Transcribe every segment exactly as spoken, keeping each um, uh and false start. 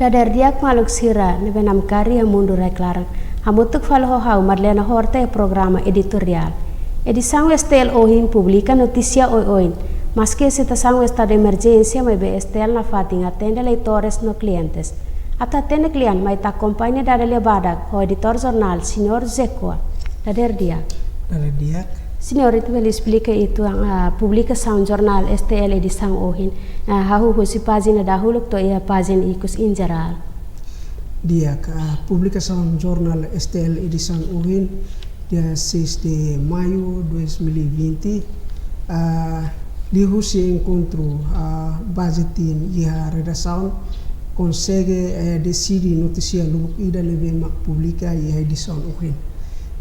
Dadeer di'ak maluk sira ne'ebé namkari iha Mundu Rai Klaran. Hamutuk fali ho ha'u Madlena Horta iha programa editoriál. Edisaun S T L ohin publika notísia oioin. Maski situasaun estadu emerjénsia, maibé S T L nafatin atende leitores no klientes. Atu hatene kle'an mai ita akompaña dada lia badak ho editór jornál, Señór Zekua. Dadeer di'ak. Dadeer di'ak. Señór, ita bele esplika uitoan, ah, publikasaun jornál S T L edisaun ohin, ah, hahú husi pájina dahuluk to'o iha pájina ikus in jerál? Di'ak, ah, publikasaun jornál S T L edisaun ohin, dia seis de maio dois mil e vinte, ah, liuhusi enkontru, ah, bazetin iha redasaun, konsege, eh, deside notísia lubuk ida ne'ebé mak publika iha edisaun ohin.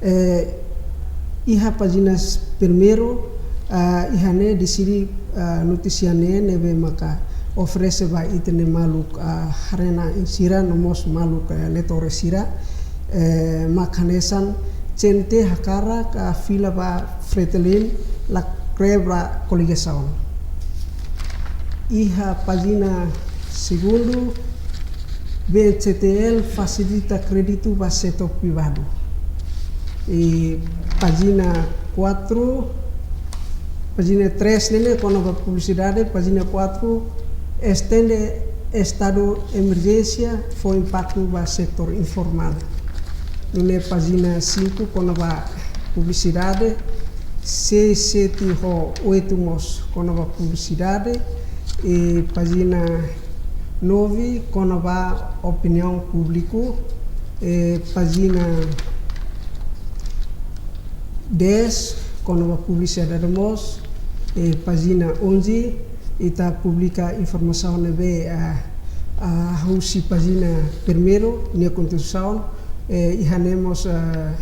Eh, iha pájina s-, primeiru, ah, iha ne'e deside, ah, notísia ne'e ne'ebé maka oferese ba ita-nia maluk, ah, haree-na'in sira no mós maluk, eh, leitores sira, eh, mak hanesan C N T hakarak, ah, fila ba Fretilin, lakohi ba koligasaun. Iha pájina segundu, B N C T L fasilita kréditu ba setór privadu. I pájina quatro, pájina três ne'e kona-ba publisidade, pájina quatro, estende estadu emerjénsia fó impaktu ba setór informál. Nune'e pájina cinco kona-ba publisidade, seis, sete ho oito mós kona-ba publisidade, i pájina nove kona-ba opiniaun públiku, i pájina dez kona-ba publisidade mós, i pájina onze ita publika informasaun ne'ebé, ah, ah, husi pájina primeiru nia konteúdu, eh, iha ne'e mós, ah,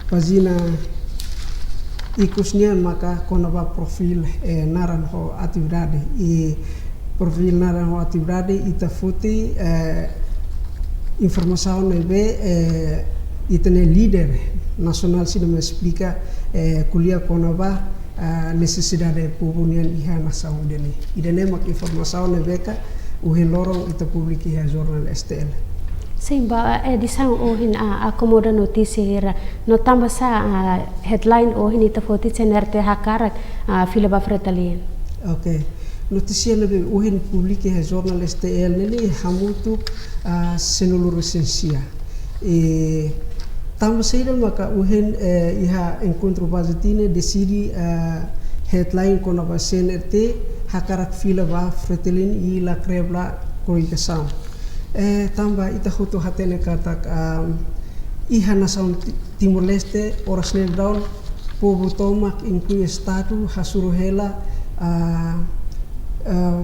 pájina ikus nian maka kona-ba perfíl, eh, naran ho atividade. I perfíl naran ho atividade ita foti, eh, informasaun ne'ebé, eh, ita-nia líder nasionál sira mai esplika, eh, ko'alia kona-ba, ah, nesesidade povu nian iha nasaun ida-ne'e. Ida-ne'e mak informasaun ne'ebé ka ohin loron ita publika iha jornál S T L. Sin, ba edisaun ohin, ah, akomoda notísia hira, no tanbasá, ah, headline ohin ita foti C N R T hakarak, ah, fila ba Fretilin? Oke. Notísia ne'ebé ohin publika iha jornál S T L ne'e hamutuk, ah, sanulu-resin-sia. I tanba saida maka ohin, eh, iha enkontru bazetin ne'e deside, eh, headline kona-ba C N R T hakarak fila ba Fretilin i lakohi ba koligasaun. Eh, tanba ita hotu hatene katak, ah, iha nasaun Ti-, Timor-Leste oras ne'e daudaun povu tomak, inklui estadu, hasoru hela, ah, ah,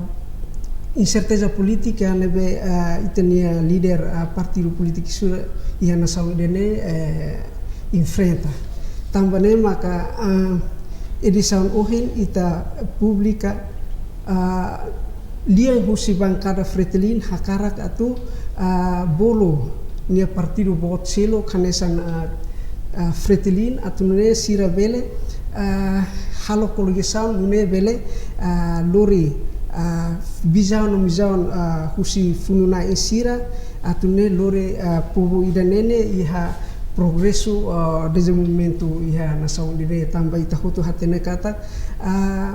inserteza polítika ne'ebé, ah, ita-nia líder, ah, partidu polítiku sira iha nasaun ida-ne'e, eh, enfrenta. Tanba ne'e maka, ah, edisaun ohin ita publika, ah, lian husi bankada Fretilin hakarak atu, ah, bolu nia partidu boot seluk hanesan, ah, ah, Fretilin atu nune'e sira bele, ah, halo koligasaun nune'e bele, ah, lori, ah, vizaun no mizaun, ah, husi funu-na'in sira atu nune'e lori, ah, povu ida-ne'e iha progresu, ah, dezenvolvimentu iha nasaun ida-ne'e. Tanba ita hotu hatene katak, ah,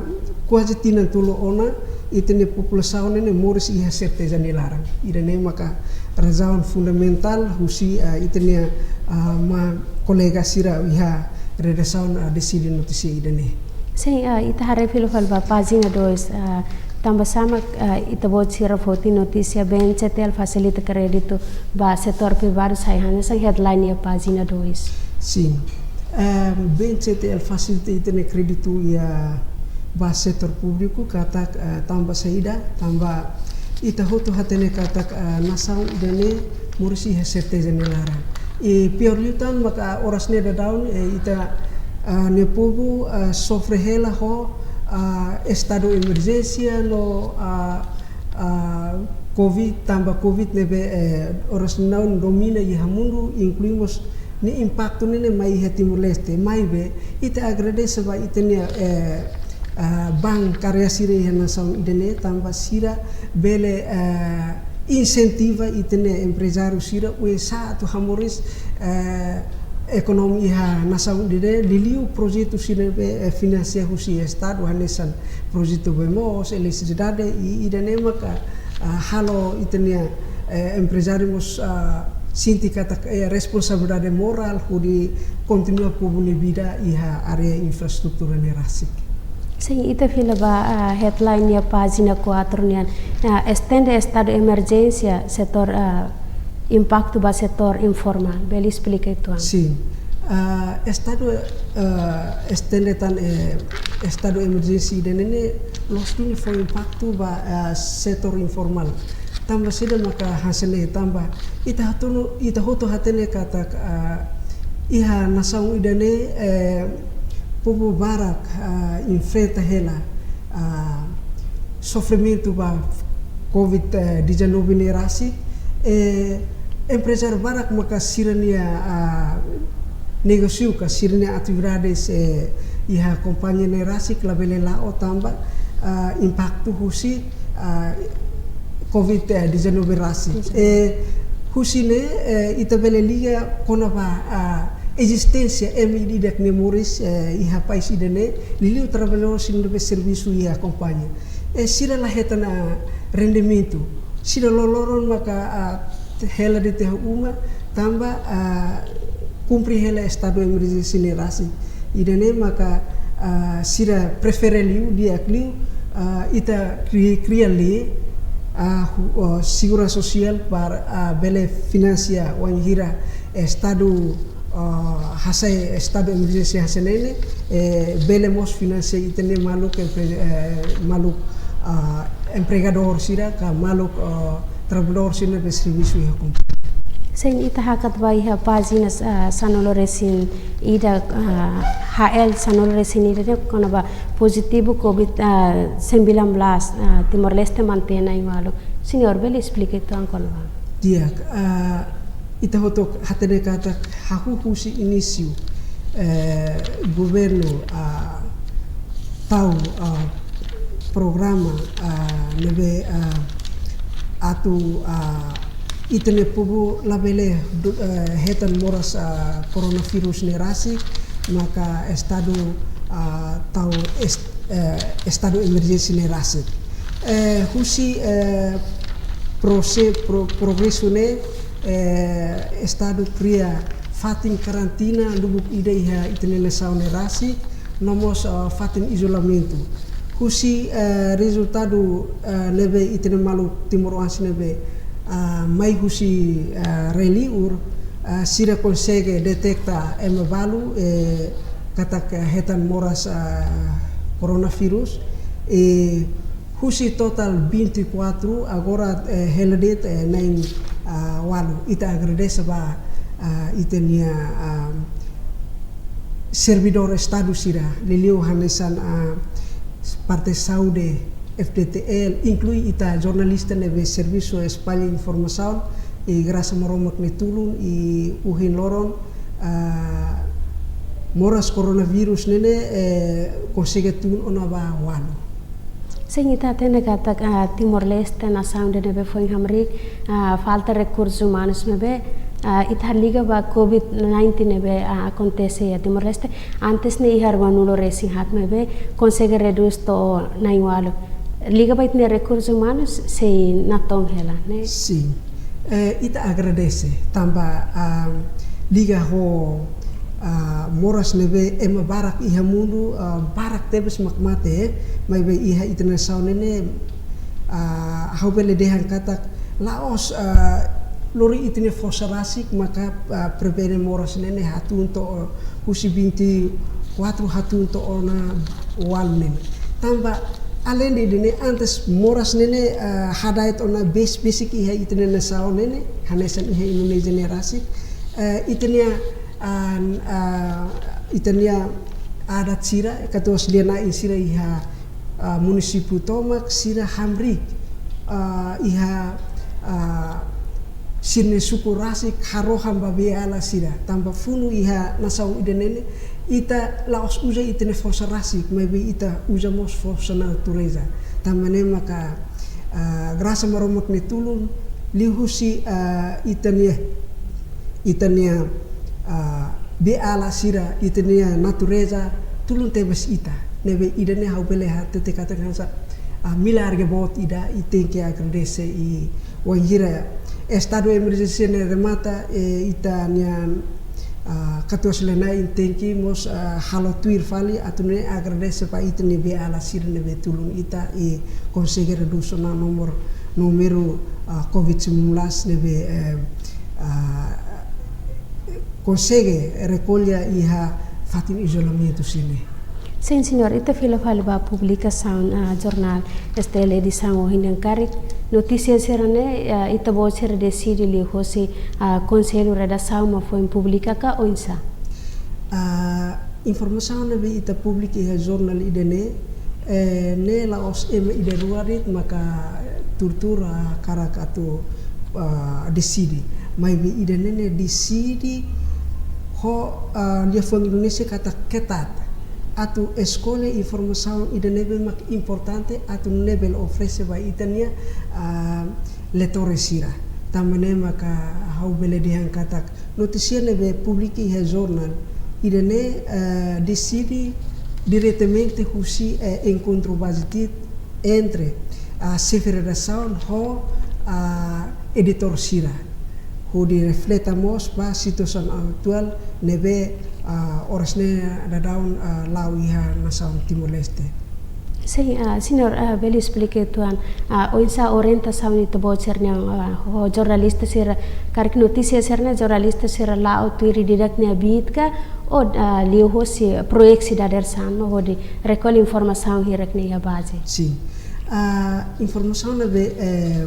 kuaze tinan tolu ona ita-nia populasaun ne'e moris iha serteza nia laran. Ida-ne'e maka razaun fundamentál husi, ah, ita-nia, ah, maluk kolega sira iha redasaun, ah, deside notísia ida-ne'e. Sin, ah, ita haree fila fali ba pájina dois, ah, tanbasá mak, ah, ita-boot sira foti notísia B N C T L fasilita kréditu ba setór privadu sai hanesan headline iha pájina dois? Sin. Eh, B N C T L fasilita ita-nia kréditu iha ba setór públiku katak, eh, tanba saida, tanba ita hotu hatene katak, eh, nasaun ida-ne'e moris iha serteza nia laran. I piór liután maka oras ne'e daudaun, eh, ita, ah, nia povu, ah, sofre hela ho, ah, estadu emerjénsia no, ah, ah, covid, tanba covid ne'ebé, eh, oras ne'e daudaun domina iha mundu, inklui mós nia impaktu ne'e mai iha Timor-Leste. Maibé ita agradese ba ita-nia, eh, ah, bank karya sira iha nasaun ida-ne'e tanba sira bele, eh, insentiva ita-nia emprezáriu sira oinsá atu hamoris, eh, ekonomia iha nasaun ida-ne'e, liuliu projetu sira be, eh, finansia husi Estadu, hanesan projetu be moos, eletrisidade, i ida-ne'e maka, ah, halo ita-nia, eh, emprezáriu mós, ah, sente katak, eh, responsabilidade morál hodi kontinua povu nia vida iha área infraestrutura ne'e rasik. Sin, ita fila ba, ah, headline nia pájina quatro nian, ah, estende estadu emerjénsia setór, ah, impaktu ba setór informál. Bele esplika uitoan? Sin. Ah, estadu, ah, estende tan, eh, estadu emerjénsia ida-ne'e ne'e loos duni fó impaktu ba, ah, setór informál. Tanba saida maka hanesan ne'e? Tanba ita hatunu, ita hotu hatene katak, ah, iha nasaun ida-ne'e, eh, povu barak, ah, enfrenta hela, ah, sofrimentu ba covid dezanove ne'e rasik, eh, emprezáriu barak maka sira-nia, ah, negósiu ka sira-nia atividades, eh, iha kompañia ne'e rasik labele la'o tanba, ah, impaktu husi, ah, covid dezanove rasik. Dezanove. Eh, husi ne'e, eh, ita bele liga kona-ba, ah, ezisténsia ema ida-idak nia moris, eh, iha país ida-ne'e, liuliu traballadór sira ne'ebé servisu iha kompañia. Eh, sira la hetan, ah, rendimentu. Sira loroloron maka, ah, hela de'it iha uma, tanba, ah, kumpre hela estadu emerjénsia ne'e rasik. Ida-ne'e maka, ah, sira prefere liu, di'ak liu, ah, ita kri-, kria lei, ah, hu-, ah, seguransa sosiál para, ah, bele finansia wainhira estadu, ah, hasai estadu emerjénsia hanesan ne'e, eh, bele mós finansia ita-nia maluk empre-, eh, maluk, ah, empregadór sira ka maluk, ah, traballadór sira ne'ebé servisu iha kompañia. Sin, ita hakat ba iha pájina, ah, sanulu-resin-ida, ah, H L sanulu-resin-ida ne'e kona-ba pozitivu covid, ah, sembilan belas, ah, Timor-Leste mantein na'in-ualu. Señór, bele esplika uitoan kona-ba? Di'ak, ah, ita hotu hatene katak hahú husi inísiu, eh, governu, ah, tau, ah, programa, ah, ne'ebé, ah, atu, ah, ita-nia povu labele du-, eh, hetan moras, ah, koronavírus ne'e rasik, maka estadu, ah, tau est-, eh, estadu emerjénsia ne'e rasik. Eh, husi, eh, prose-, pro-, progresu ne'e, eh, estadu kria fatin karantina lubuk ida iha ita-nia nasaun ne'e rasik, no mós, ah, fatin izolamentu. Husi, eh, rezultadu, eh, ne'ebé ita-nia maluk timoroan sira ne'ebé, ah, mai husi, ah, rai-liur, ah, sira konsege deteta ema balu, eh, katak hetan moras, ah, koronavírus. Eh, husi totál vinte e quatro, agora, eh, hela de'it, eh, na'in, ah, ualu. Ita agradese ba, ah, ita-nia, ah, servidór estadu sira, liuliu hanesan, ah, parte saúde, F D T L, inklui ita jornalista ne'ebé servisu espalla informasaun, i grasa Maromak nia tulun, i ohin loron, ah, moras koronavírus ne'e ne'e, eh, konsege tun ona ba ualu. Sin, ita hatene katak, ah, Timor-Leste nasaun ida ne'ebé foin hamriik, ah, falta rekursus umanus ne'ebé, ah, ita liga ba covid nineteen ne'ebé, ah, akontese iha Timor-Leste, antes ne'e iha ruanulu-resin-haat maibé konsege redús to'o na'in-ualu. Liga ba ita-nia rekursus umanus sei natoon hela, ne'e? Sin. Eh, ita agradese tanba, ah, liga ho, ah, moras ne'ebé ema barak iha mundu, ah, barak tebes mak mate, eh, maibé iha ita-nia nasaun ne'e ne'e, ah, ha'u bele dehan katak la'ós, ah, lori ita-nia forsa rasik maka, ah, prevene moras ne'e ne'e hatun to'o husi vinte e quatro hatun to'o ona ualu ne'e ne'e. Tanba aleinde ida-ne'e, antes moras ne'e ne'e, ah, hada'et ona besik-besik iha ita-nia nasaun ne'e ne'e, hanesan iha Indonézia ne'e rasik. Eh, ita-nia, ah, ah, ita-nia adat sira, katuas lia-na'in sira iha, ah, munisípiu tomak sira hamriik, ah, iha, ah, sira-nia suku rasik harohan ba beiala sira, tanba funu iha nasaun ida-ne'e ne'e, ita la'ós uza ita-nia forsa rasik, maibé ita uza mós forsa natureza. Tanba ne'e maka, ah, grasa Maromak nia tulun, Liuhusi, ah, ita-nia, ita-nia, ah, beiala sira, ita-nia natureza, tulun tebes ita. Ne'ebé ida-ne'e ha'u bele hatete katak hanesan, ah, milagre boot ida, i tenke agradese, i wainhira estadu emerjénsia ne'e remata, eh, ita-nia, ah, katuas-na'in tenke mós, ah, halo tuir fali atu nune'e agradese ba ita-nia beiala sira ne'ebé tulun ita i konsege redús ona númeru, númeru, ah, covid sembilan belas ne'ebé, eh, ah, konsege rekolla iha fatin izolamentu sira-ne'e. Sin, señór, ita fila fali ba publikasaun, ah, jornál S T L edisaun ohin nian karik. Notísia sira-ne'e, ah, ita-boot sira deside liuhosi, ah, konsellu redasaun mak foin publika ka oinsá? Ah, informasaun ne'ebé ita publika iha jornál ida-ne'e, eh, ne'e la'ós ema ida rua de'it maka tuur-tuur hakarak atu, ah, deside. Maibé ida-ne'e ne'e deside ho, ah, liafuan Indonézia katak ketat. Atu eskolla informasaun ida ne'ebé mak importante atu nune'e bele oferese ba ita-nia, ah, leitores sira. Tanba ne'e maka ha'u bele dehan katak notísia ne'ebé publika iha jornál ida-ne'e, eh, deside diretamente husi, eh, enkontru baze tiit entre, ah, xefe redasaun ho, ah, editór sira. Hodi refleta mós ba situasaun atuál ne'ebé, ah, oras ne'e daudaun, ah, la'o iha nasaun Timor-Leste. Sin, ah, señór, ah, bele esplika uitoan, ah, oinsá orientasaun ita-boot sira-nian, ah, ho jornalista sira, karik notísia sira-ne'e jornalista sira la'o tuir ida-idak nia biit ka, ou, ah, liuhosi projetu sira dadeer-saan, hodi rekolla informasaun hirak-ne'e iha baze? Sin. Ah, informasaun ne'ebé, eh,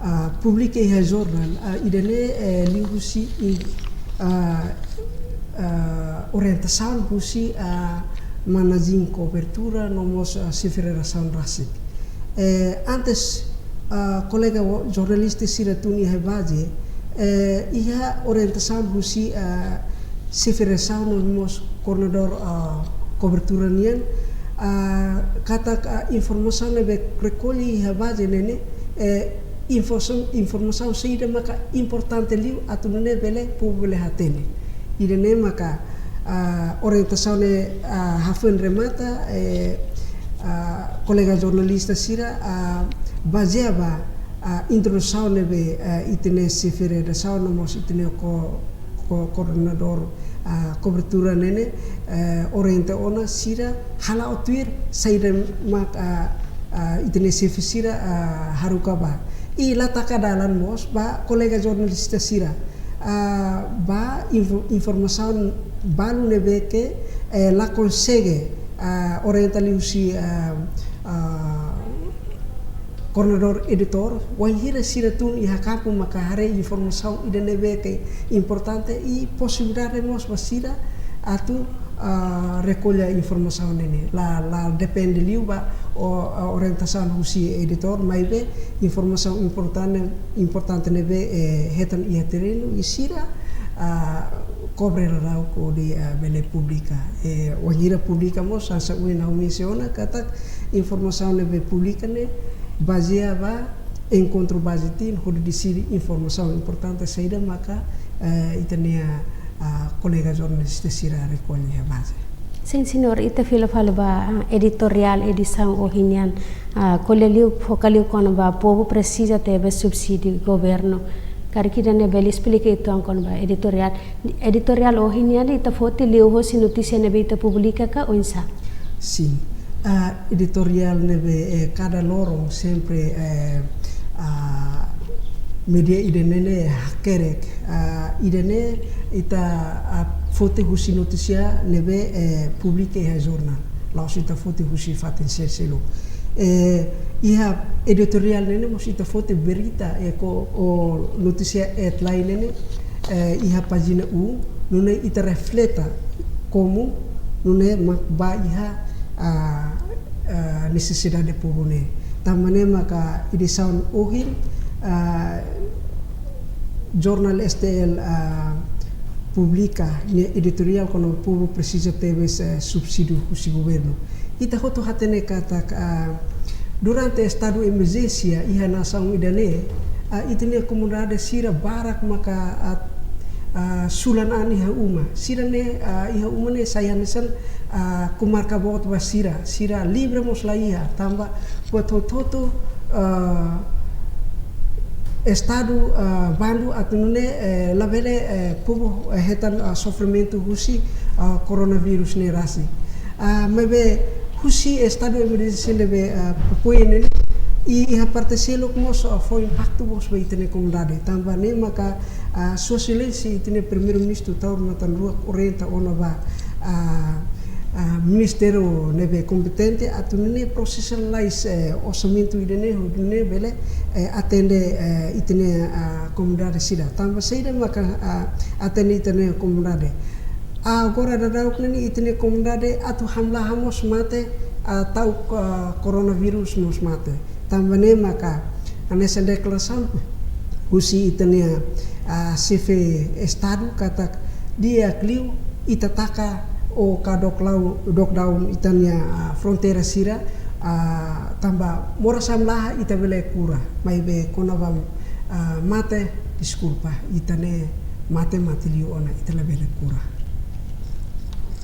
ah, publika iha jornál, ah, ida-ne'e, eh, liuhusi i, ah, ah, orientasaun husi, ah, manajin kobertura no mós, ah, xefe redasaun rasik. Eh, antes, ah, kolega wo-, jornalista sira tun iha baze, eh, iha orientasaun husi, ah, xefe redasaun no mós koordenadór, ah, kobertura nian, ah, katak, ah, informasaun ne'ebé rekolla iha baze ne'e ne'e, eh, informasaun, informasaun saida maka importante liu atu nune'e bele povu bele hatene. Ida-ne'e maka, ah, orientasaun ne'e, ah, hafoin remata, eh, ah, kolega jornalista sira, ah, bazeia ba, ah, introdusaun ne'ebé, ah, ita-nia xefe redasaun no mós ita-nia ko-, ko-, koordenadór, ah, kobertura ne'e ne'e, eh, orienta ona sira hala'o tuir saida mak, ah, ah, ita-nia xefe sira, ah, haruka ba. I la taka dalan mós ba kolega jornalista sira, ah, ba info-, informasaun balu ne'ebé ke, eh, la konsege, ah, orienta liuhusi, ah, ah, koordenadór editór, wainhira sira tun iha kampu maka haree informasaun ida ne'ebé ke importante i posibilidade mós ba sira atu, ah, rekolla informasaun ne'e ne'e. La, la depende liu ba o, ah, orientasaun husi editór, maibé informasaun importante, importante ne'ebé, eh, hetan iha terrenu i sira, ah, kobre daudauk hodi, ah, bele publika. Eh, wainhira publika mós, hanesan ohin ha'u mensiona katak informasaun ne'ebé publika ne'e bazeia ba enkontru baze tiit hodi deside informasaun importante saida maka, eh, ita-nia, ah, kolega jornalista sira rekolla iha baze. Sin, señór, ita fila fali ba, ah, editoriál edisaun ohin nian, ah, ko'alia liu, foka liu kona-ba povu presiza tebes subsídiu governu. Karik ida-ne'e bele esplika uitoan kona-ba editoriál. Editoriál ohin nian ita foti liuhosi notísia ne'ebé ita publika ka oinsá? Sin. Ah, editoriál ne'ebé, eh, kada loron sempre, eh, ah, média ida-ne'e ne'e hakerek, ah, ida-ne'e ita, ah, foti husi notísia ne'ebé, eh, publika iha jornál. La'ós ita foti husi fatin seluk-seluk. Eh, iha editoriál ne'e ne'e mós ita foti berita, eh, ko, ou notísia headline ne'e ne'e, eh, iha pájina um, nune'e ita refleta komu nune'e mak ba iha, ah, ah, nesesidade povu ne'e. Tanba ne'e maka edisaun ohin, ah, jornál S T L, ah, publika nia editoriál kona-ba povu presiza tebes, eh, subsídiu husi governu. Ita hotu hatene katak, ah, durante estadu emerjénsia iha nasaun ida-ne'e, Ah, ita-nia komunidade sira barak maka, ah, ah, sulan an iha uma. Sira ne'e, ah, iha uma ne'e sai hanesan, ah, komarka boot ba sira. Sira livre mós la iha. Tanba buat hotu-hotu, ah, Estadu, ah, bandu atu nune'e, eh, labele, eh, povu, eh, hetan, ah, sofrimentu husi, ah, koronavírus ne'e rasik. Ah, maibé husi estadu emerjénsia ne'ebé, ah, Pupuí ne'e, i iha parte seluk mós, ah, fó impaktu mós ba ita-nia komunidade. Tanba ne'e maka, ah, Sua Exelénsia ita-nia Primeiru-Ministru Taur Matan Ruak orienta ona ba, ah, ah, ministériu ne'ebé kompetente atu nune'e prosesa lalais, eh, orsamentu ida-ne'e, hodi nune'e bele, eh, atende, eh, ita-nia, ah, komunidade sira. Tanba saida maka, ah, atende ita-nia komunidade. Agora daudaun ne'e ita-nia komunidade atu hamlaha mós mate, ah, ta'uk, ah, koronavírus mós mate. Tanba ne'e maka hanesan deklarasaun husi ita-nia, ah, xefe Estadu katak di'ak liu ita taka ou ka lockdown, lockdown ita-nia, ah, fronteira sira, ah, tanba moras hamlaha ita bele kura, maibé kona-ba, ah, mate, deskulpa, ita ne'e mate, mate liu ona, ita labele kura.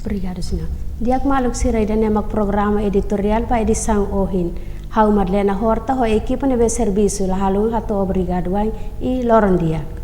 Obrigadu, señór. Di'ak maluk sira, ida-ne'e mak programa editoriál ba edisaun ohin. Ha'u Madalena Horta ho ekipa ne'ebé servisu la haluha hato'o obrigadu wa'in i loron di'ak.